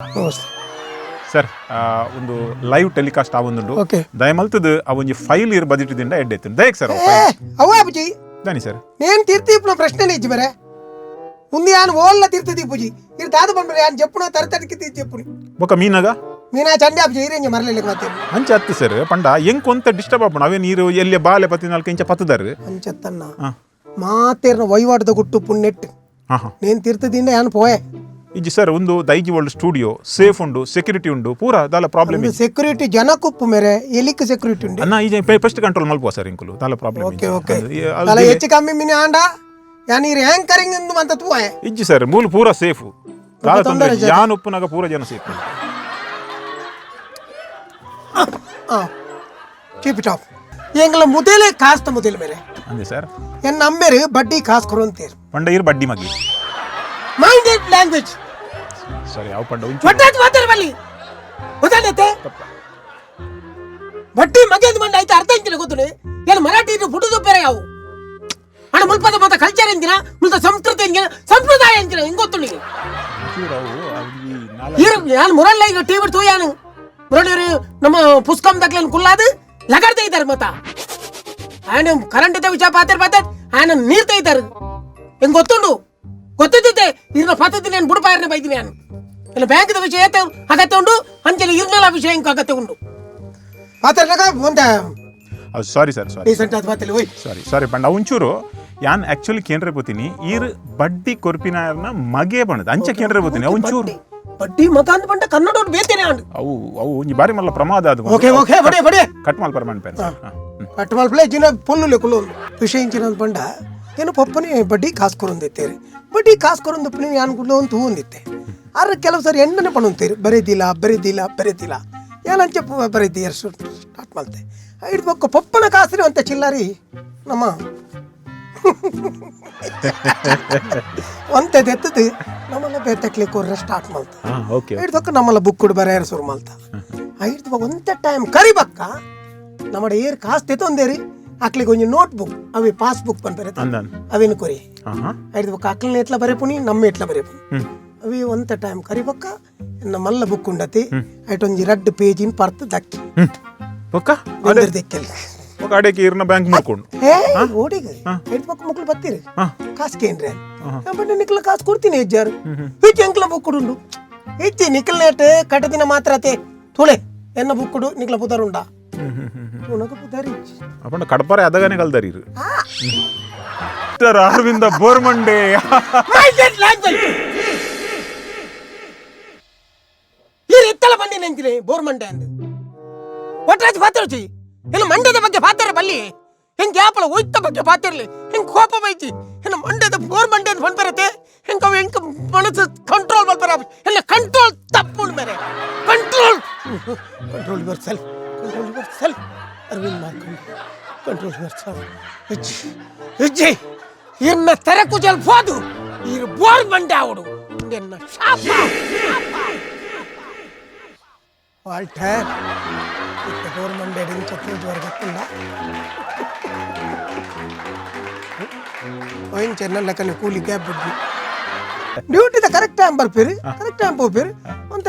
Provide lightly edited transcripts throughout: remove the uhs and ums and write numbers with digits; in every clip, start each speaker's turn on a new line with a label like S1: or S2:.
S1: Namaste
S2: sir, ಒಂದು live telecast ಆವೊಂದುಂಡು.
S1: Okay.
S2: ದಯಮಲ್ತದ ಆ ಒಂಜಿ ಫೈಲ್ ಇರ್ ಬದಿಟ್ ದಿಂದ ಎಡ್ಡೆತ್ತು ದಯಕ್ ಸರ್.
S1: ಏ, ಅವ್ವ ಅಪ್ಪುಜಿ.
S2: ದಾನಿ ಸರ್?
S1: నేను తీర్తీపున ಪ್ರಶ್ನೆನೇ ಇಜ್ಜಿ ಬೇರೆ ಮುಂದೆ ಯಾನ್ ಓಲ್ಲ ತೀರ್ಥ ದೀಪುಜಿ ಇರ್ ದಾದ ಬಂದ್ರೆ ಯಾನ್ ಜಪ್ಪುನ ತರತಡಿಕೆ ತೀರ್ ಜಪ್ಪುನಿ.
S2: ಬೊಕ ಮೀನಾಗ?
S1: ಮೀನಾ ಚಂಡಿ ಅಪ್ಪುಜಿ ಇರೇಂಜ ಮರಲಿಲ್ಲ ಮತ್ತೆ.
S2: ಅಂಚ ಅತ್ತು ಸರ್, ಪಂಡ ಎಂಕ್ ಒಂತ ಡಿಸ್ಟರ್ಬ್ ಆಪುಂಡು. ಅವೇ ನೀರು ಎಲ್ಲಿ ಬಾಲೆ ಪತ್ತಿ ನಾಲ್ಕು ಇಂಚ ಪತ್ತದಾರು.
S1: ಅಂಚತ್ತನ್ನ
S2: ಹಾ.
S1: ಮಾತೇರ್ನ ವಹಿವಾಟದ ಗುಟ್ಟು ಪುಣ್ಣೆಟ್ಟು.
S2: ಹಾ ಹಾ.
S1: నేను ತೀರ್ಥದಿಂದ ಯಾನ್ ಪೋಯೆ.
S2: ಇಜ್ಜಿ ಸರ್, ಒಂದು ದೈಜಿ ವರ್ಲ್ಡ್ ಸ್ಟುಡಿಯೋ ಸೇಫ್ ಉಂಡು, ಸೆಕ್ಯೂರಿಟಿ ಉಂಡು, ಪೂರ ದಾಲ ಪ್ರಾಬ್ಲಮ್.
S1: ಸೆಕ್ಯೂರಿಟಿ ಜನಕ್ಕುಪ್ಪು ಮೇರೆ ಎಲಿಕ್ ಸೆಕ್ಯೂರಿಟಿ ಉಂಡು.
S2: ಅಣ್ಣ, ಈ ಪೆಸ್ಟ್ ಕಂಟ್ರೋಲ್ ಮಲ್ಪುವ ಸರ್ ಇಂಕುಲು, ದಾಲ ಪ್ರಾಬ್ಲಮ್.
S1: ಓಕೆ ಓಕೆ, ಅಲ್ಲ ಹೆಚ್ಚು ಕಮ್ಮಿ ಮಿನಿ ಆಂಡ ಯಾನ್ ಇರ್ ಹ್ಯಾಂಕರಿಂಗ್ ಎಂದು ಅಂತ ತೂವಾಯೆ.
S2: ಇಜ್ಜಿ ಸರ್, ಮೂಲ ಪೂರ ಸೇಫ್, ದಾಲ ತೊಂದರೆ.
S1: ತೊಂದರೆ.
S2: ಯಾನ್ ಉಪ್ಪುನಾಗ ಪೂರ ಜನ ಸೇಫ್.
S1: ಆ, ಕೀಪ್ it of. ಎಂಗ್ಲ ಮುದೇಲೆ ಕಾಸ್ತ ಮುದೇಲೆ ಮೇರೆ.
S2: ಅಂದೆ ಸರ್.
S1: ಎನ್ನ ಅಮ್ಮೇರು ಬಡ್ಡಿ ಕಾಸು ಕೊರುವಂತೇರು.
S2: ಪಂಡ ಇರ್ ಬಡ್ಡಿ ಮಗಿ.
S1: Minded language.
S2: ಸರಿ, ಯಾವ ಪಂಡ ಒಂಚೂರು.
S1: ಒಟ್ಟಾಜ್ ಮಾತಾಡಬಲ್ಲಿ ಗೊತ್ತಾಗತ್ತೆ. ಬಡ್ಡಿ ಮಗೇದ್ ಮಂಡ ಆಯ್ತು, ಅರ್ಥ ಇಂಚಿನ ಗೊತ್ತು. ಏನು ಮರಾಠಿ ಪುಟದು ಬೇರೆ ಯಾವು ಅಣ್ಣ, ಮುಲ್ಪದ ಮತ ಕಲ್ಚರ್ ಎಂದಿನ, ಮುಲ್ತ ಸಂಸ್ಕೃತಿ ಎಂದಿನ, ಸಂಪ್ರದಾಯ ಎಂದಿನ ಹಿಂಗ್ ಗೊತ್ತು ನೀವು.
S2: ಒಂಚೂರು ಅವು ಅಲ್ಲಿ
S1: ಇರು ಯಾನ್ ಮುರಲ್ಲ ಈಗ ಟಿವಿ ತೂ ಯಾನು ಮುರಳಿ ನಮ್ಮ ಪುಸ್ಕಂ ದಕ್ಲೇನ್ ಕುಲ್ಲಾದು ಲಗಡ್ತಾ ಇದ್ದಾರೆ ಮತ್ತ ఆయన ಕರೆಂಟ್ ಇದ್ದ ವಿಚಾರ ಪಾತ್ರ ಪಾತ್ರ ఆయన ನೀರ್ ತೆಗಿತಾರೆ ಹೆಂಗ್ ಗೊತ್ತುಂಡು ಗೊತ್ತಿದ್ದೆ. ಇರ್ನ ಪದ್ಧತಿ ನಾನು ಬುಡಪಾಯರ್ನ ಬೈತೀನಿ ನಾನು. ಇಲ್ಲ ಬ್ಯಾಂಕ್ದ ವಿಷಯ ಅಗತ್ಯ ಉಂಡು ಅಂಚನೆ ಇರ್ನಲ ವಿಷಯ ಇಂಕ ಅಗತ್ಯ ಉಂಡು ಪಾತ್ರ ಒಂದ.
S2: ಸಾರಿ ಸರ್, ಸಾರಿ.
S1: ಡೀಸೆಂಟ್ ಆದ ಮಾತಲ್ಲಿ ಹೋಯ್.
S2: ಸಾರಿ ಸಾರಿ, ಪಂಡ ಒಂಚೂರು ಯಾನ್ ಆಕ್ಚುಲಿ ಕೇಂದ್ರ ಪೋತೀನಿ, ಈರ್ ಬಡ್ಡಿ ಕೊರ್ಪಿನಾರ್ನ ಮಗೆ ಬಣ್ಣದ ಅಂಚ ಕೇಂದ್ರ ಪೋತೀನಿ ಒಂಚೂರು.
S1: ಬಡ್ಡಿ ಮಗ ಅಂದ್ ಬಂಡ ಕನ್ನಡ ಬೇತೇನೆ ಅಂಡ್.
S2: ಅವು ಅವು ಒಂಜಿ ಬಾರಿ ಮಲ್ಲ ಪ್ರಮಾದ ಅದು.
S1: ಓಕೆ ಓಕೆ, ಬಡಿ ಬಡಿ.
S2: ಕಟ್ ಮಾಲ್ ಪರ್ಮನೆಂಟ್ ಪೇನ್.
S1: ಕಟ್ ಮಲ್ಪಲೆ ಜಿನ ಪೊಲ್ಲು ಕುಲ್ಲು ವಿಷಯ ಇಂಚಿನ ಬಂಡ ಏನು ಪಪ್ಪನೆ ಬಡ್ಡಿ ಕಾಸು ಕೊರೊಂದಿತ್ತೇರಿ. ಬಡ್ಡಿ ಕಾಸು ಕೊರೊಂದು ಯಾನ್ ಕುಲ್ಲು ಅಂತ ಹೂಂದಿತ್ತೆ. ಆದ್ರೆ ಕೆಲವು ಸಾರಿ ಎಣ್ಣನೆ ಪಣುಂತೀರಿ, ಬರೀದಿಲ್ಲ ಬರೀದಿಲ್ಲ ಬರೀದಿಲ್ಲ ಏನಂಚ ಬರೀದಿ ಸ್ಟಾರ್ಟ್ ಮಾಡ್ತೆ. ಹಿಡ್ದು ಬೊಕ್ಕ ಪಪ್ಪನ ಕಾಸ್ರಿ ಅಂತ ಚಿಲ್ಲಾರಿ ನಮ್ಮ ಒಂತೆ ಎತ್ತದು ನಮ್ಮಲ್ಲ ಬೇತಕ್ಲಿ ಕೊರ್ರೆ ಸ್ಟಾರ್ಟ್ ಮಾಡ್ತ.
S2: ಓಕೆ.
S1: ಹಿಡ್ದಕ್ಕ ನಮ್ಮಲ್ಲ ಬುಕ್ ಬರೆಯರ್ ಶುರು ಮಾಡ್ತ. ಹಿಡ್ದು ಒಂತೆ ಟೈಮ್ ಕರಿಬಕ್ಕ ನಮ್ಮ ಏರ್ ಕಾಸು ತೆತ್ತೊಂದೇರಿ ಅಕ್ಲಿಗೆ ಒಂಜಿ ನೋಟ್ ಬುಕ್ ಅವಿ ಪಾಸ್ ಬುಕ್ ಪನ್ಪೆರೆ.
S2: ಅಂದನ್.
S1: ಅವಿನ ಕೊರಿ.
S2: ಹಾ ಹಾ.
S1: ಹಿಡ್ದು ಬೊಕ್ಕ ಅಕ್ಲಿನ ಎಟ್ಲ ಬರೆಪುನಿ, ನಮ್ಮ ಎಟ್ಲ ಬರೆಪುನಿ. ಅವಿ ಒಂತೆ ಟೈಮ್ ಕರಿಬಕ್ಕ ಎನ್ನ ಮಲ್ಲ ಬುಕ್ ಉಂಡತಿ ಐಟ್ ಒಂಜಿ ರಡ್ಡ್ ಪೇಜಿನ ಪರ್ತ್ ದಕ್ಕಿ.
S2: ಬೊಕ್ಕ?
S1: ಬೆಂದರ್ ದೆಕ್ಕೆಲ್.
S2: ಬೊಕ್ಕ ಅಡೇಕೆ ಈರ್ನ ಬ್ಯಾಂಕ್ ಮಾಡ್ಕೊಂಡು.
S1: ಹೇ ಓಡಿಗ ಹಿಡ್ದು ಬೊಕ್ಕ ಮುಕ್ಳು ಬತ್ತೀರಿ, ಕಾಸು ಕೇನ್ರೆ ಬಟ್ ನಿಕ್ಲ ಕಾಸು ಕೊಡ್ತೀನಿ ಹೆಜ್ಜಾರು ಹೆಚ್ಚು ಎಂಕ್ಲ ಬುಕ್ ಉಂಡು ಹೆಚ್ಚಿ ನಿಕ್ಲ ನೇಟ್ ಕಟ್ಟದಿನ ಮಾತ್ರ ಅತೆ ತುಳೆ ಎನ್ನ ಬುಕ್ಕುಡು ನಿಕ್ಲ ಪುದರುಂಡ ಉನಕ ಪುದರ್ ಇಜ್ಜಿ.
S2: ಅಪ್ಪಂಡ ಕಡಪಾರೆ ಅದಗನೆ ಕಲ್ದಾರಿ ಇರು ಸರ್ ಅರವಿಂದ ಬೋರ್ಮಂಡೆ.
S1: Minded language. ಈ ಎತ್ತಲ ಬಂಡಿ ನೆಂಚಿನಿ ಬೋರ್ ಮಂಡೆ ಅಂದು ಒಟ್ರಾಜ್ ಪಾತ್ರ ಇನ್ನು ಮಂಡ್ಯದ ಬಗ್ಗೆ ಪಾತ್ರ ಬಲ್ಲಿ ಹೆಂಗ್ ಯಾಪಲ ಒಯ್ತ ಬಗ್ಗೆ ಪಾತಿರ್ಲಿ ಹೆಂಗ್ ಕೋಪ ಬೈತಿ. ಇನ್ನು ಮಂಡ್ಯದ ಬೋರ್ ಮಂಡೆ ಅಂತ ಬಂದ್ಬರತ್ತೆ ಹೆಂಗ್ ಅವು ಹೆಂಗ್ ಮನಸ್ಸು ಕಂಟ್ರೋಲ್ ಮಾಡ್ಬಾರ. ಎಲ್ಲ ಕಂಟ್ರೋಲ್ ತಪ್ಪು ಮೇರೆ. Control, control yourself, control yourself, Arvind Markand, control yourself. ಇಜ್ಜಿ ಇಜ್ಜಿ ಇನ್ನ ತೆರಕುಜಲ್ ಹೋದು ಈ ಬೋರ್ ಮಂಡೆ ಅವಡು ಎನ್ನ ಶಾಪ ವಾಲ್ಟರ್ ಇತ್ತ ಬೋರ್ ಮಂಡೆ డింಚ ತೂಜುವರ್ ಗೊತ್ತುಂಡ ಓಯಿನ್ ಚೆನ್ನ ಲೆಕ್ಕನೆ ಕೂಲಿ ಗ್ಯಾಪ್ ಬಿಡ್ಲಿ ಡ್ಯೂಟಿದ ಕರೆಕ್ಟ್ ಟೈಮ್ ಬರ್ಪೇರಿ, ಕರೆಕ್ಟ್ ಟೈಮ್ ಪೋಪೇರಿ ಒಂತ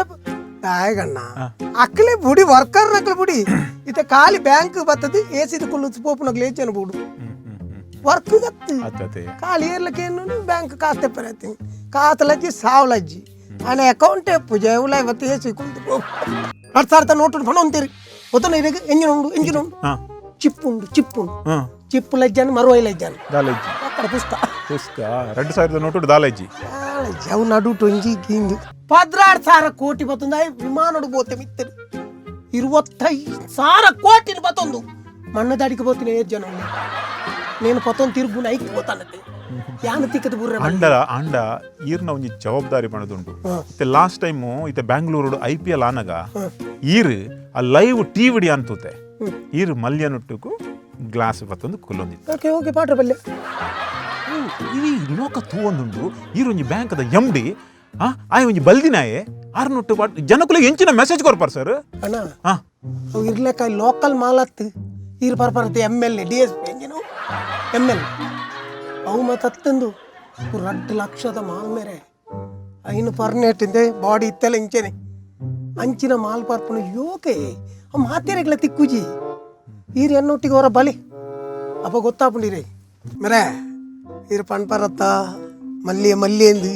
S1: ದಾಯಗಣ್ಣ ಅಕ್ಕಲೆ ಬುಡಿ ವರ್ಕರ್ ನಕ್ಲೆ ಬುಡಿ ಇತ್ತ ಖಾಲಿ ಬ್ಯಾಂಕ್ ಬತ್ತದು ಎಸಿದ ಕುಲ್ಲು ಪೋಪುನಕ್ಲೆ ಏಚನ ಬುಡು ವರ್ಕ್ ಗತ್ತು.
S2: ಅತ್ತೆ.
S1: ಖಾಲಿ ಏರ್ಲಕ್ಕೆ ಬ್ಯಾಂಕ್ ಕಾಸು ತೆಪ್ಪರೆ ಕಾಸು ಲಜ್ಜಿ ಸಾವು ಲಜ್ಜಿ ఆయన ಅಕೌಂಟ್ ಪೂಜೆ ಉಲ್ಲ ಇವತ್ತು ಏಸಿ ಕುಂತು 2000 ನೋಟು ಪಣ ಅಂತೀರಿ ಗೊತ್ತನ ಇದಕ್ಕೆ ಎಂಜಿನ್ ಉಂಡು, ಎಂಜಿನ್ ಉಂಡು. ಚಿಪ್ ಉಂಡು, ಚಿಪ್ ಉಂಡು. ಚಿಪ್ ಲಜ್ಜಾನು ಮರುವೈ ಲಜ್ಜಾನು.
S2: ದಾಲಜ್ಜಿ.
S1: ಅక్కడ ಪುಸ್ತಕ.
S2: ಪುಸ್ತಕ 2000ದ ನೋಟು ದಾಲಜ್ಜಿ.
S1: ಜವ್ ನಡು ಒಂಜಿ ಗಿಂದು 16,000 ಕೋಟಿ ಬತ್ತೊಂದು ವಿಮಾನಡು ಬೋತೆ ಮಿತ್ತರು 25,000 ಕೋಟಿನ ಬತ್ತೊಂದು ಮಣ್ಣದಾಡಿಗೆ ಬೋತಿನ ಏಜ್ ಜನ ಉಳ್ಳೆ. నేను ಪತ್ತೊಂದು ತಿರುಗುನ ಐಕ್ ಬೋತಾನತ್ತೆ ಯಾನ ತಿಕ್ಕದ ಬುರ್ರೆ.
S2: ಅಂಡ ಅಂಡ ಈರ್ನ ಒಂಜಿ ಜವಾಬ್ದಾರಿ ಪಣದುಂಡು. ಇತ್ತೆ ಲಾಸ್ಟ್ ಟೈಮು ಇತ್ತೆ ಬ್ಯಾಂಗ್ಳೂರು ಐಪಿಎಲ್ ಆನಗ ಈರ್ ಆ ಲೈವ್ ಟಿವಿ ಅಂತೂತೆ ಈರ್ ಮಲ್ಯನುಟ್ಟುಕು ಗ್ಲಾಸ್ ಬತ್ತೊಂದು ಕುಲ್ಲೊಂದಿತ್ತು.
S1: ಓಕೆ ಓಕೆ, ಪಾಟ್ರ ಬಲ್ಲೆ.
S2: ಈ ಲೋಕ ತೂವೊಂದುಂಡು ಈರ್ ಒಂಜಿ ಬ್ಯಾಂಕ್ದ ಎಮ್ ಡಿ ಆಯ್ ಒಂಜಿ ಬಲ್ದಿನಾಯೆ ಆರ್ನೊಟ್ಟು ಪಾಟ್ ಜನಕುಲಿಗೆ ಎಂಚಿನ ಮೆಸೇಜ್ ಕೊರ್ಪಾರ್ ಸರ್?
S1: ಅಣ್ಣ, ಅವು ಇರ್ಲೆಕ್ಕ ಲೋಕಲ್ ಮಾಲತ್ತು ಈರ್ ಪರ್ಪರತೆ M L A D S P engine M L ಅವು ಮತ್ತು ಹತ್ತಂದು 2 ಲಕ್ಷದ ಮಾಲ್ ಮೇರೆ. ಐನು ಪರ್ನೇಟಿಂದೆ ಬಾಡಿ ಇತ್ತೆಲ್ಲ ಇಂಚೆನೆ ಅಂಚಿನ ಮಾಲ್ ಪರ್ಪುನ ಯೋಕೆ ಆ ಮಾತೆರೆಗ್ಲ ತಿಕ್ಕುಜಿ ಈರ್ ಎನ್ನೊಟ್ಟಿಗೆ ಅವರ ಬಲಿ ಅಪ್ಪ ಗೊತ್ತಾಪುಂಡಿರೇ ಮರೆ ಈರ್ ಪಣ್ಪರತ್ತ ಮಲ್ಲಿಯ ಮಲ್ಲಿಯಂದು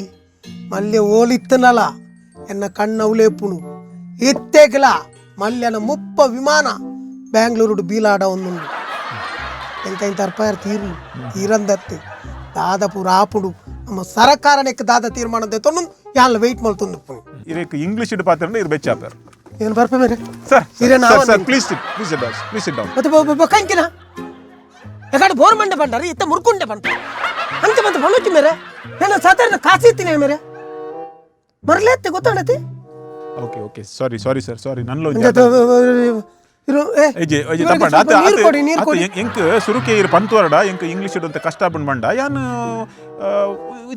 S1: ಮಲ್ಯ ಓಲಿತ್ತನಲ ಎನ್ನ ಕಣ್ಣು ಅವಲೇಪುಣು ಇತ್ತೆಗ್ಲ ಮಲ್ಯನ ಮುಪ್ಪ ವಿಮಾನ ಬ್ಯಾಂಗ್ಳೂರುಡು ಬೀಲಾಡ ಒಂದುಂಡು ಎಂಕೈನ್ ತರ್ಪಾಯರ್ ತೀರ್ಲು ತೀರಂದತ್ತೆ ದಾದ ಪೂರ ಆಪುಡು ನಮ್ಮ ಸರಕಾರನೆಕ್ ದಾದ ತೀರ್ಮಾನ ತೊಂದು ಯಾನ್ಲ ವೆಯ್ಟ್ ಮಲ್ತೊಂದು ಪುಣಿ
S2: ಇರೇಕ್ ಇಂಗ್ಲಿಷ್ ಇಡ್ ಪಾತ್ರ ಇರ್ ಬೆಚ್ಚಾಪರ್.
S1: ಏನು ಬರ್ಪ ಮೇರೆ?
S2: ಸರ್.
S1: ಇರೆ
S2: ಸರ್
S1: ನಾವ
S2: sir, please sit, please sit down, please sit down.
S1: ಮತ್ತೆ ಬೊಕ್ಕಂಕಿನ ಎಕಡೆ ಬೋರ್ ಮಂಡೆ ಬಂಡಾರ ಇತ್ತ ಮುರ್ಕುಂಡೆ ಬಂಟ ಅಂಚ ಮತ್ತೆ ಬಣ್ಣೊಚ್ಚಿ ಮೇರೆ ನಾನು ಸಾಧಾರಣ ಕಾಸಿ ಇತ್ತೀನಿ ಮೇರೆ ಮರಲೇತ್ತೆ ಗೊತ್ತಾಣತಿ.
S2: Okay okay, sorry sorry sir, sorry. ನನ್ಲೋ
S1: ಇರು ಏ
S2: ಏಜೆ ಏಜೆ
S1: ಇವರಿಗೆ
S2: ತಪ್ಪಂಡ
S1: ಸ್ವಲ್ಪ
S2: ಆತ
S1: ನೀರು ಕೊಡಿ, ನೀರು
S2: ಆತ
S1: ಕೊಡಿ.
S2: ಎಂಕ್ ಸುರುಕೆ ಇರ್ ಪಂತುವರಡ ಎಂಕ್ ಇಂಗ್ಲಿಷ್ ಇಡುವಂತ ಕಷ್ಟ ಬಂಡ್ ಬಂಡ ಯಾನ್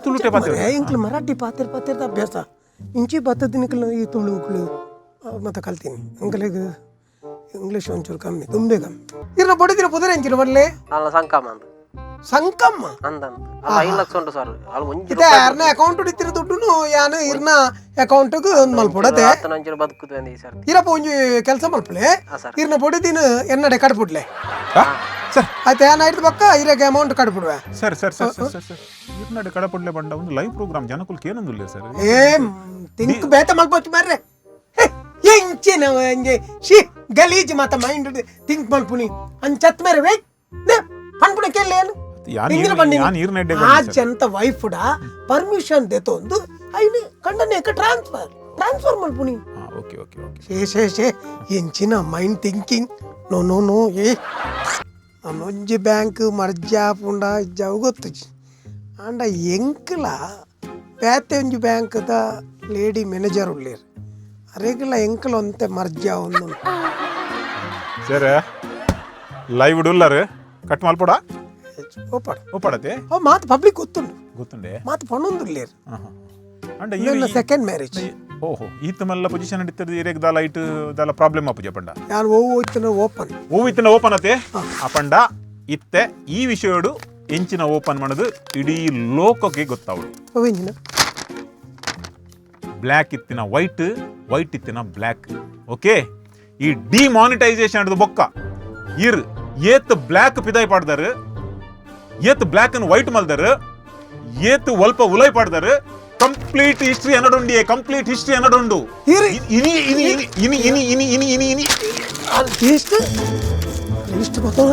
S2: ತುಳುಟೆ ಪಾತ್ರ.
S1: ಮರೆ, ಎಂಕ್ಲು ಮರಾಠಿ ಪಾತಿರ್ ಪಾತಿರ್ದ ಅಭ್ಯಾಸ ಇಂಚಿ ಬತ್ತದ ನಿಕ್ಲು ಈ ತುಳುಕ್ಲು ಮತ್ತೆ ಕಲ್ತೀನಿ. ಅಂಕಲಿಗೆ ಇಂಗ್ಲೀಷ್ ಒಂಚೂರು ಕಮ್ಮಿ, ತುಂಬೆ ಕಮ್ಮಿ. ಇರ್ನ ಬಡಿದಿರ ಪುದರ್ ಎಂಚಿನ ಬರಲೆ?
S3: ಅಲ್ಲ, ಸಂಕಮ್ಮ ಅಂದ್.
S1: ಸಂಕಮ್ಮ?
S3: ಅಂದಂತ ಅಲ್ಲ, 5 ಲಕ್ಷ ಉಂಟು ಸರ್ ಅಲ್ಲಿ ಒಂಜಿ.
S1: ಇತ್ತೆ ಯಾರನ್ನ ಅಕೌಂಟ್ ಇತ್ತಿರ ದುಡ್ಡುನು ಯಾನು ಇರ್ನ ಅಕೌಂಟ್ಗೆ ಒಂದು ಮಲ್ಪಡತೆ.
S3: ಆತನ ಒಂಚೂರು ಬದುಕುದು ಅಂದ್ ಈ ಸರ್ತಿ.
S1: ಇರಪ್ಪ, ಒಂಜಿ ಕೆಲಸ ಮಲ್ಪಲೆ.
S3: ಹಾ ಸರ್.
S1: ಇರ್ನ ಬಡಿದಿನ ಎನ್ನಡೆ ಕಡ್ಬಿಡ್ಲೆ.
S2: ಸರ್.
S1: ಆಯ್ತು, ಏನಾಯ್ತು ಪಕ್ಕ ಇರಕ್ಕೆ ಅಮೌಂಟ್ ಕಡ್ಬಿಡುವೆ.
S2: Sir sir sir sir sir sir, ಇರ್ನಾಡೆ ಕಡಪಡ್ಲೆ ಬಂಡ ಒಂದು ಲೈವ್ ಪ್ರೋಗ್ರಾಮ್ ಜನಕುಲ್ ಏನೊಂದಿಲ್ಲ ಸರ್.
S1: ಏ ತಿಂಕ್ ಬೇತ ಮಲ್ಪೊಚ್ಚು ಮಾರ್ರೆ. ಎಂಚಿನ ಹಂಗೆ she ಗಲೀಜ್ ಮಾತ ಮೈಂಡ್ ಥಿಂಕ್ ಮಲ್ಪುನಿ ಅಂಚತ್ ಮೇರೆ ವೇ ನೇ ಪನ್ಪುಣ ಕೇಳಿ ಏನು
S2: ಯಾನ್
S1: ಇಂದಿನ
S2: ಈರ್-
S1: ಬನ್ನಿ.
S2: ಯಾನ್ ಈರ್ನ ಎಡ್ಡೆ
S1: ಆ
S2: ಬಂದೆ ಸರ್.
S1: ಜಂತ ವೈಫುಡ ಪರ್ಮಿಷನ್ ದೆತೊಂದು ಐನು ಕಂಡನೇಕ ಟ್ರಾನ್ಸ್ಫರ್ ಟ್ರಾನ್ಸ್ಫರ್ ಮಲ್ಪುನಿ.
S2: Okay okay okay.
S1: ಶೇ ಶೇ ಶೇ, ಎಂಚಿನ mind thinking, no no no. ಏ ಒಂಜಿ ಬ್ಯಾಂಕ್ ಮರ್ಜಾ ಪುಂಡ ಇಜ್ಜಾವು ಗೊತ್ತುಜಿ, ಆಂಡ ಎಂಕ್ಲ ಬೇತೆ ಒಂಜಿ ಬ್ಯಾಂಕ್ದ ಲೇಡಿ ಮ್ಯಾನೇಜರ್ ಉಳ್ಳೇರು, ಅರೆಗ್ಲ ಎಂಕ್ಲ ಒಂತೆ ಮರ್ಜಾ ಒಂದು.
S2: ಸರ್, ಲೈವ್ ಉಲ್ಲರ್ ಕಟ್ ಮಲ್ಪಡ.
S1: ಓಪಡ.
S2: ಒಪ್ಪಡತೆ.
S1: ಅವು ಮಾತು ಪಬ್ಲಿಕ್ ಗೊತ್ತುಂಡು.
S2: ಗೊತ್ತುಂಡೆ.
S1: ಮಾತು ಪಣೊಂದುಲ್ಲೇರು.
S2: ಅಂಡ
S1: ನನ್ನ ಸೆಕೆಂಡ್ ಮ್ಯಾರೇಜ್.
S2: ಓಹೋ, ಈತ ಮಲ್ಲ ಪೊಸಿಷನ್ ಇತ್ತದ ಇರೇಗ್ ದಾಲ ಐಟ್ ದಾಲ ಪ್ರಾಬ್ಲಮ್ ಆಪುಜ ಪಂಡ.
S1: ಯಾರು ಓ ಹೋಯ್ತನ ಓಪನ್.
S2: ಓ ಇತ್ತನ ಓಪನ್ ಅತೆ ಅಪಂಡ ಇತ್ತೆ ಈ ವಿಷಯಡು ಎಂಚಿನ ಓಪನ್ ಮಾಡೋದು ಇಡೀ ಲೋಕಕ್ಕೆ ಗೊತ್ತಾವಳು.
S1: ಅವೇಂಜಿನ?
S2: ಬ್ಲ್ಯಾಕ್ ಇತ್ತಿನ ವೈಟ್, ವೈಟ್ ಇತ್ತಿನ ಬ್ಲ್ಯಾಕ್. ಓಕೆ, ಈ ಡಿಮಾನಿಟೈಸೇಷನ್ ಹಿಡಿದು ಬೊಕ್ಕ ಇರ್ ಏತ್ ಬ್ಲ್ಯಾಕ್ ಪಿದಾಯ್ ಪಾಡ್ದಾರು, ಏತ್ ಬ್ಲ್ಯಾಕ್ ಅನ್ನು ವೈಟ್ ಮಲ್ದಾರು, ಏತ್ ಒಲ್ಪ ಉಲೈ ಪಾಡ್ದಾರು, ಕಂಪ್ಲೀಟ್ ಹಿಸ್ಟ್ರಿ ಎನ್ನಡುಂಡಿಯೇ, ಕಂಪ್ಲೀಟ್ ಹಿಸ್ಟ್ರಿ ಎನ್ನಡುಂಡು.
S1: ಇರಿ.
S2: ಇನಿ ಇನಿ ಇನಿ ಇನಿ ಇನಿ ಇನಿ ಇನಿ ಇನಿ.
S1: ಎಷ್ಟು ಇಷ್ಟು ಗೊತ್ತಲ್ಲ.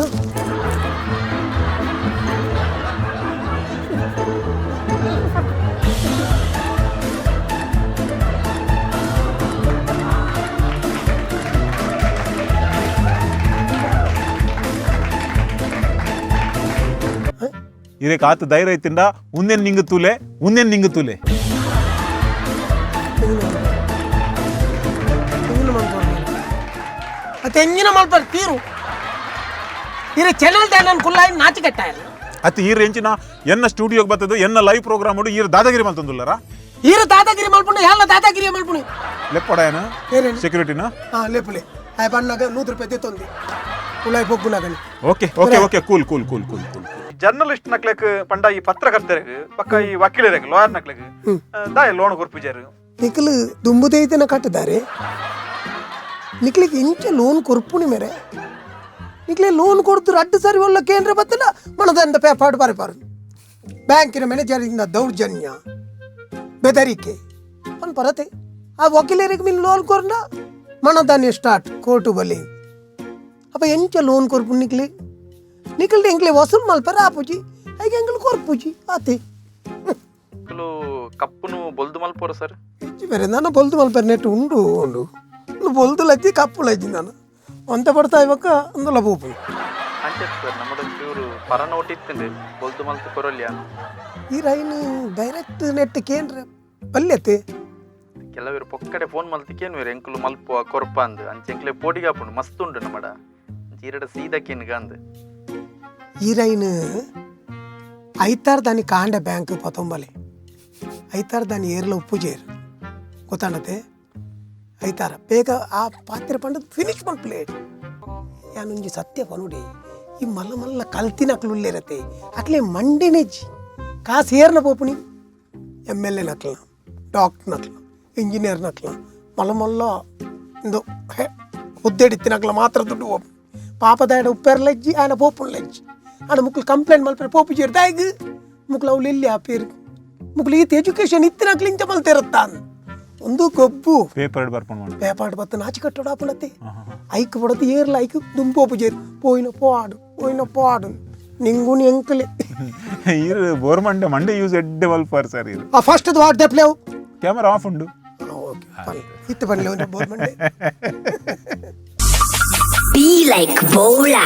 S2: ಇದಕ್ಕೆ ಆತ ಧೈರ್ಯ ಇತ್ತಿಂದ ಉಂದೇನ್ ನಿಂಗ ತೂಲೆ, ಉಂದೇನ್ ನಿಂಗ ತೂಲೆ.
S1: ತೆಂಗಿನ ಮಲ್ಪರ ತೆಂಗಿನ ಮಲ್ಪರ ತೀರು ಇರ ಚೆನ್ನಲ್ ನಾನು ಕುಲ್ಲಾಯಿ ನಾಚಿಕೆಟ್ಟ.
S2: ಅತ್ತ ಈ ರೇಂಜಿನ ಎನ್ನ ಸ್ಟುಡಿಯೋಗೆ ಬರ್ತದೆ, ಎನ್ನ ಲೈವ್ ಪ್ರೋಗ್ರಾಮ್ ಮಾಡು ಈರ್ ದಾದಾಗಿರಿ ಮಲ್ತಂದುಲ್ಲರ.
S1: ಈರ ದಾದಾಗಿರಿ ಮಲ್ಪುಂಡು, ಎಲ್ಲ ದಾದಾಗಿರಿ ಮಲ್ಪುಣಿ.
S2: ಲೆಪ್ಪಡ ಏನು?
S1: ಏನೇನು?
S2: ಸೆಕ್ಯೂರಿಟಿನ.
S1: ಹಾಂ, ಲೇಪುಲೆ ಆಯ್ ಬಣ್ಣಾಗ 100 ರೂಪಾಯಿ ತೆತ್ತೊಂದು ಉಳ್ಳಾಯಿ ಪೊಗ್ಗುನಾಗನಿ.
S2: Okay okay okay, cool cool cool cool cool.
S4: Journalist ನಕ್ಲೆಕ್ ಪಂಡ ಈ ಪತ್ರಕರ್ತರಿಗೆ ಪಕ್ಕ ಈ ವಕೀಲರಿಗೆ ಲಾಯರ್ ನಕ್ಲೆಗ್ ದಾಯ ಲೋನ್ ಕೊರ್ಪುಜಾರು?
S1: ನಿಖಲ್ ದುಂಬುದೈತನ ಕಟ್ಟಿದ್ದಾರೆ. ನಿಕ್ಲಿಗೆ ಇಂಚ ಲೋನ್ ಕೊರ್ಪುಣಿ ಮೇರೆ, ನಿಕ್ಲೆ ಲೋನ್ ಕೊಡ್ತು ಅಡ್ಡು ಸರಿ ಒಲ್ಲ ಕೇಂದ್ರ ಬತ್ತಲ್ಲ ಮಣದಂದ ಪೇಪಾಡು ಬರಬಾರ್ದು. ಬ್ಯಾಂಕಿನ ಮ್ಯಾನೇಜರಿಂದ ದೌರ್ಜನ್ಯ ಬೆದರಿಕೆ ಒಂದು ಪರತೆ. ಆ ವಕೀಲರಿಗೆ ಮಿನ್ ಲೋನ್ ಕೊರ್ನ ಮಣದಾನೆ ಸ್ಟಾರ್ಟ್ ಕೋರ್ಟು ಬಲಿ. ಅಪ್ಪ ಎಂಚ ಲೋನ್ ಕೊರ್ಪು ನಿಕ್ಲಿ? ನಿಕ್ಲಿ ಎಂಕ್ಲೆ ವಸೂಲ್ ಮಲ್ಪರ ಆಪುಜಿ, ಐಗೆ ಎಂಕ್ಲು ಕೊರ್ಪುಜಿ ಆತೆ.
S5: ಕೆಲವು ಕಪ್ಪುನು ಬೊಲ್ದು ಮಲ್ಪೋರ ಸರ್.
S1: ಹೆಚ್ಚು ಬೇರೆ ನಾನು ಬೊಲ್ದು ಮಲ್ಪರೆ ನೆಟ್ಟು ಉಂಡು ಉಂಡು ಉಂಡು ಬೊಲ್ದು ಲಜ್ಜಿ ಕಪ್ಪು ಲಜ್ಜಿ ನಾನು ಒಂತ ಪಡ್ತಾ ಇವಾಗ ಅಂದುಲ ಪೋಪು.
S5: ಅಂಚೆ ಸರ್, ನಮ್ಮಡ ಚೂರು ಪರ ನೋಟ್ ಇತ್ತುಂಡು ಬೊಲ್ದು ಮಲ್ತು ಕೊರೊಲ್ಯ.
S1: ಈ ರೈನ್ ಡೈರೆಕ್ಟ್ ನೆಟ್ ಕೇಂದ್ರ ಪಲ್ಯತೆ.
S5: ಕೆಲವರು ಪೊಕ್ಕಡೆ ಫೋನ್ ಮಲ್ತಿಕೇನು ಎಂಕುಲು ಮಲ್ಪುವ ಕೊರ್ಪ ಅಂದ್, ಅಂಚೆ ಎಂಕ್ಲೆ ಪೋಡಿಗೆ ಆಪುಂಡು ಮಸ್ತ್ ಉಂಡು ನಮ್ಮಡ ಅಂಚೆ ಈರಡ ಸೀದಾ ಕೇನ್ಗ ಅಂದ್.
S1: ಈ ರೈನ್ ಐತಾರ್ ದಾನಿ ಕಾಂಡ ಬ್ಯಾಂಕ್ ಪತೊಂಬಲೆ, ಐತಾರ್ ದಾನಿ ಏರ್ಲ ಉಪ್ಪುಜೇರು ಗೊತ್ತಾಣತೆ. ಐತಾರ ಬೇಗ ಆ ಪಾತ್ರೆ ಪಂಡ ಫಿನಿಶ್ ಮಲ್ಪಲೆ. ಯಾನೊಂಜಿ ಸತ್ಯ ಪನುಡಿ, ಈ ಮಲ್ಲ ಮಲ್ಲ ಕಲ್ತಿನ ಅಕ್ಲು ಉಲ್ಲೇರತೆ, ಅಕ್ಲೆ ಮಂಡಿನೆಜ್ಜಿ ಕಾಸು ಏರ್ನ ಪೋಪುನಿ. ಎಮ್ ಎಲ್ ಎ ನಕ್ಲನ ಡಾಕ್ಟರ್ನಕ್ಲ, ಇಂಜಿನಿಯರ್ನಕ್ಲ, ಮಲ್ಲ ಮಲ್ಲ ಇಂದು ಹುದ್ದೆಡಿತ್ತಿನಕ್ಲ ಮಾತ್ರ ದುಡ್ಡು ಹೋಪು. ಪಾಪದಾಯಡ ಉಪ್ಪೆರ್ಲಜ್ಜಿ, ಆಯನ ಪೋಪುನ್ಲಜ್ಜಿ. ಆಂಡ ಮುಕ್ಲು ಕಂಪ್ಲೇಂಟ್ ಮಲ್ಪರೆ ಪೋಪು ದಾಯಗ್ ಮುಕ್ಲು ಅವ್ಲು ಎಲ್ಲಿ ಆಪೇರು? ಮುಕ್ಲು ಈತ್ ಎಜುಕೇಶನ್ ಇತ್ತಿನಕ್ಲು ಇಂಚ ಮಲ್ತಿರುತ್ತಾನ್, ಒಂದು ಗೊಬ್ಬು.
S2: ಪೇಪರ್ ಬರ್ಪುಂಡು ಮಾಡ.
S1: ಪೇಪಾಡ್ ಬತ್ತ ನಾಚಿ ಕಟ್ಟೋಡ ಆಪುಣತೆ. ಐಕ್ ಬಡತು ಏರ್ಲ ಐಕ್ ದುಂಪೋಪು ಜೇರು, ಪೋಯಿನ ಪೋಆಡು, ಪೋಯಿನ ಪೋಆಡು, ನಿಂಗುನಿ ಎಂಕಲೆ.
S2: ಈರ್ ಬೋರ್ ಮಂಡೆ ಮಂಡೆ ಯೂಸ್ ಎಡ್ಡೆ ಮಲ್ಪಾರ್ ಸರ್ ಈರ್.
S1: ಆ ಫಸ್ಟ್ what ದೆಪ್ಲೇವು.
S2: ಕ್ಯಾಮರಾ ಆಫ್ ಉಂಡು.
S1: ಓಕೆ, ಇತ್ತು ಬನ್ನಿ ಒಂದು ಬೋರ್ ಮಂಡೆ.
S6: Be like Bola.